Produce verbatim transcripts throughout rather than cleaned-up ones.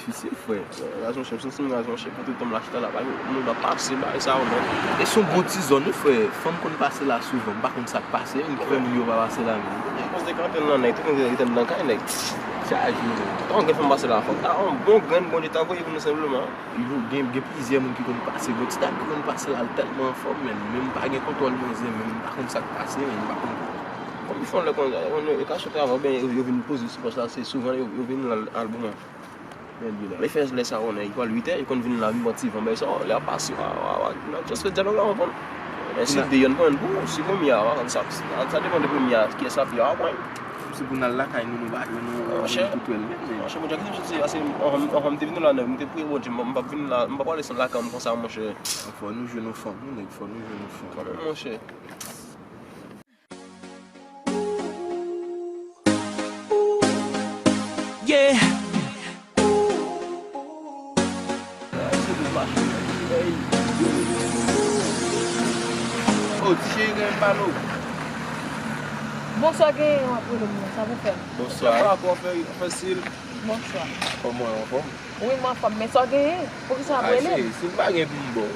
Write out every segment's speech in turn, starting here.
Difisil, frè. Raz monchè, m santi m raz monchè, pou tout tan m la chita la, pa gen moun ap pase bagay sa yo, non. E se yon bon ti zòn, wi, frè. Fanm konn pase la souvan, m pa konn sa k pase, men ki fè moun yo pa pase la menm. Poste kanpe nan nèg, tout moun rete nan kay nèg. Chaje, non. Tan gen fanm pase la, fanm ta yon bon grenn Bondye ta voye pou nou senpleman. Yo gen, gen plizyè moun ki konn pase, bon, ti dam ki konn pase la, l tèlman anfòm, men, men m pa gen kontwòl manzè, men m pa konn sa k pase, men m pa konn. Kòm yo fè yon lè konn, yo, yo ka sot avan, ben, yo, yo vin poze sou pòch la, se souvan yo, yo vin la, al bon. Men fè lè sa, konnen, li pral uit è, yo konn vin la, vin pran ti van, bay sa, lè ap pase, wa, wa, wa, just fè dyalòg la, w konprann? Men si deyò n pran pou, si premye a, wa, sa, sa, sa depann de premye a, kiyès l ap ye, w konprann? Si pou n al lakay nou, nou pa jwenn nou, nou koutwèl menm, men. Monchè, Bondye kite m soti, paske anvan m te vin la, m te priye Bondye, m p ap vin la, m p ap ale san lakay m konsa, monchè. Fò nou jwenn yon fanm, wi, nèg, fò nou jwenn yon fanm. Monchè. Yeah. Oh, ti cheri, gen m pale w. Bonswa, genyen w ap rele m nan, sa pou fè m? Bonswa. Sa va, kò fè, fè sil. Bonswa. Kòman w, anfòm? Wi, m anfòm, men sa w genyen? Poukisa w ap rele m? Ay, cheri, si m pa gen pou m ba w,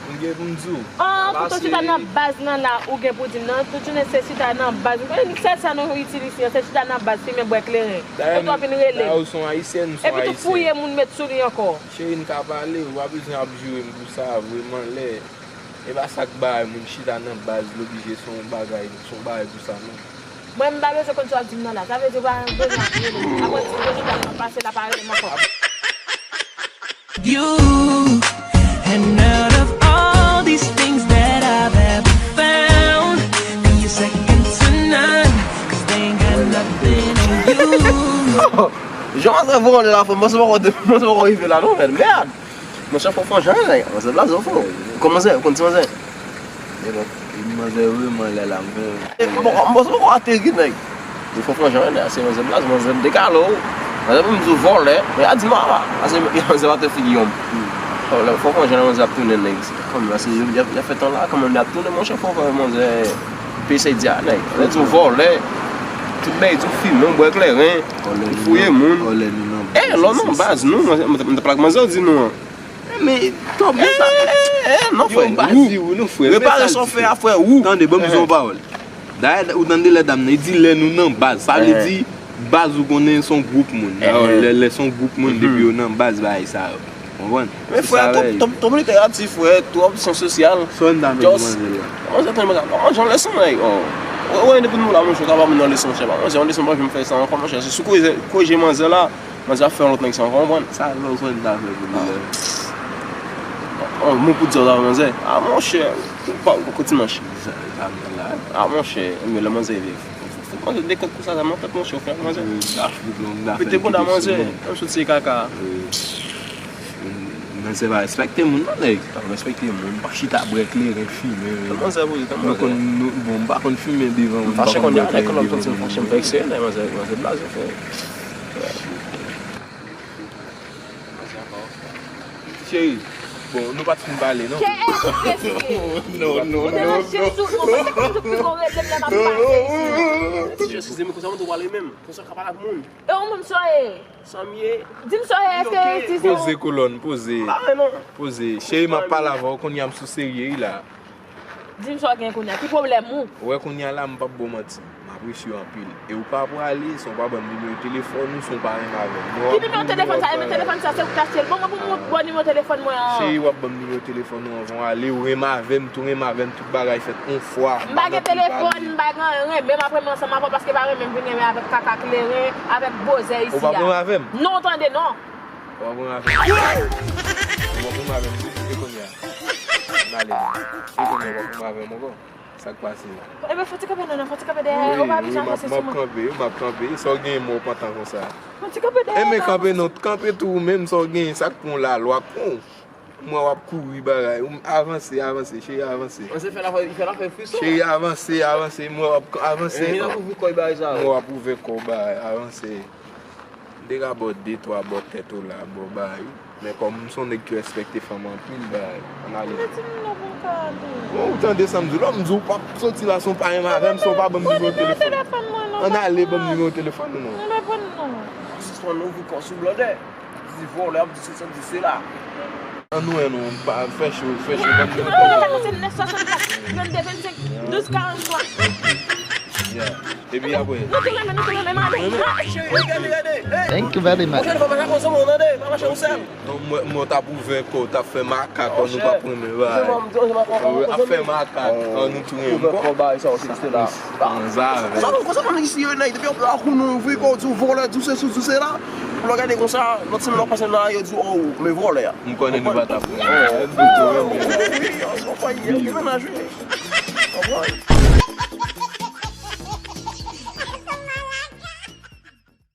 m gen pou m di w. Ah, tout ou chita nan baz nan la, ou gen pou di m nan, tout jounen se chita nan baz. Mwen, sèl sa nou itilize, se chita nan baz, fimen, bwè kleren. Kote w ap vin rele m? Dayè, ou se yon ayisyèn, m se yon ayisyen. Epi tou fouye moun met sou li ankò. Cheri, n ka pale, ou pa bezwen ap joure m pou sa, vrèman lè. E pa sa k bay moun chita nan baz, l oblije se yon bagay, se yon bagay pou sa, non. Mwen, m pa bezwen konn sa w ap di m nan la. Sa vle di ou pa bezwen ap rele m. Apre ti Rochita k ap pase la pa rele m ankò. You, and out of all these things that I've ever found, you're second to none, 'cause they ain't got nothing on you. Jan manzè vole la, fò, mwen se poko, mwen se poko rive la, non, men, mèd. Monchè, fò fò jan, nèg. Manzè blaze, fò. Kòman manzè, ou konn ti manzè? E bon, e manzè vrèman lè la, m fè. E, m poko, m poko, m poko ateri, nèg. Li fò fò jan, nèg, se manzè blaze, manzè dekale, o. Manzè pou m di w vòlè, men a di m, a, a, se manzè pa te figi yon. Fò fò jan, manzè ap tounen, nèg. Kòm la, se, y ap, y ap fè tan la, kòman y ap tounen, monchè, fò fò manzè. Peyi sa y di a, nèg. Lè di w vòlè, tout bagay di w fimen, w bwè kleren, w fouye moun. E, lè w nan baz, nou, mwen, mwen, mwen t ap plak manzè w di nou an. Men, twòp gen sa. E, e, e, non, frè, ou. Repare sa w fè a, frè, ou. Tande, ban m di w yon pawòl. Dayè, ou tande lè dam nan, li di lè nou nan baz. Sa vle di, baz ou konnen se yon gwoup moun. Lè, lè se yon gwoup moun, depi yo nan baz, bagay sa yo. Konprann? Men frè, twòp, twòp, twòp literati, frè, twòp syans sosyal. Sa w ta fè pou manzè la? Manzè, tann manzè, manzè, yon leson, nèg, o. Wè, wè, depi nou la, monchè, ou ka ban m yon leson, chè, pa manzè, yon leson, pa janm fè sa ankò, monchè. Se sou koze, koze manzè la, manzè ap fè yon lòt nèg sa ankò, konprann? Sa, non, sa w ta fè pou li la? O, mwen pou di w sa, manzè. A, monchè, ou pa, ou kontinye, monchè. A, monchè, men lè manzè vin. Manzè, de kòk konsa, sa nan tèt, monchè, ou fè manzè. Pete bonda manzè, m soti kaka. Manzè pa respekte moun, non, nèg. Pa respekte moun, pa chita bwè kleren, fimen. Manzè, poze, tann manzè. Nou konn, nou, bon, m pa konn fimen devan, m pa konn bwè kleren devan moun. M fache kounye a, nèg, kòlòm santi m fache, m vekse, nèg, manzè, manzè blaze, frè. Cheri, bon, nou pa t fin pale, non? K S S K. Non, non, non, non. Ou te nan jim sou, non, mwen te konn tout pi gwo rele m lè m ap pase isi. Ti jèn, eskize m, konsa mwen tou pale menm. Konsa w ka pale ak moun. E ou menm sa w ye? Sa m ye? Di m sa w ye, èske isi se ou? Poze kolòn, poze. Pa vre, non. Poze. Cheri, m ap pale avè w, kounye a m sou serye, wi, la. Di m sa w gen kounye a. Ki pwoblèm ou? Ou wè kounye a la, m p ap ba w manti. M apresye w anpil. E ou pa prale san w pa ban m nimewo telefòn ou, san w pa renmen avè m. Ki nimewo telefòn sa? E men telefòn sa, se ou ki achte l. Bon, mwen pou m ba w nimewo telefòn mwen an. Cheri, w ap ban m nimewo telefòn ou anvan w ale. Ou renmen avè m, tou renmen avè m, tout bagay fèt yon fwa. M pa gen telefòn, m pa gen anyen. Menm apre m ansanm avè w paske pa renmen m vin renmen avèk kaka kleren, avèk bozè isi a. Ou pa renmen avè m? Non, tande, non. W ap renmen avè m. W ap renmen avè m tou. E kounye a? N ale. E kounye a, w ap renmen avè m ankò? Sa k pase? Ebyen, fò ti kanpe non, non, fò ti kanpe dèyè. Ou pa bezwen avanse sou mwen. M ap kanpe, m ap kanpe. Sa w genyen mwen w pantan konsa? Fò ti kanpe dèyè. Ebyen, kanpe non, kanpe tou ou menm, sa w genyen, sa k pran w la, lwa k pran w. M wè w ap kouri bagay. Ou avanse, avanse, cheri, avanse. Manzè fè lafè, li fè lafè frison. Cheri, avanse, avanse, m wè w ap avanse. Li nan kouvri kò l bagay sa. M wè w ap ouvè kò w bagay, avanse. M te ka ba w de twa bò tèt ou la, bò bagay. Men kòm m se yon nèg ki respekte fanm anpil, bagay. Ann ale. Mete m non pou m ka ale. Bon, ou tande sa m di w la, m di w p ap soti la san w pa renmen avè m, san w pa ban m nimewo telefòn. Ann ale, ban m nimewo telefòn ou non. Mwen pa pran non. Sispann ouvri kò w sou blòdè. Di vòlè, ap di sesi, ap di sela. An nou, an nou, pa fè cho, fè cho. Nimewo telefòn se nèf swasannkat, trannde vennsenk, douz karanntwa. Yeah. Epi apre. Nou tou renmen, nou tou renmen, m ale. Cheri, gade, gade. Hey, Thank you very much. Pwochèn fwa, pa ka konsa moun, tande. Pa mache yon sèl. Non, mwen, mwen t ap ouvè kò, w t ap fè makak, an nou pa renmen bay. Wi, ap fè makak, an nou tou renmen. Ouvè kò, bay sa, se la. Anzave. Sa nou konsa moun isi yo nèg depi yon pla kou nou ouvri kò, di w vòlè, di w sesi, di w sela. Pou lè gade konsa, lòt semèn w ap pase nan yo di w, oh, men vòlè a. M konnen nou pa t ap renmen. Wi, yo, se yon fwa, yo, yo mennaj, wi. Konprann?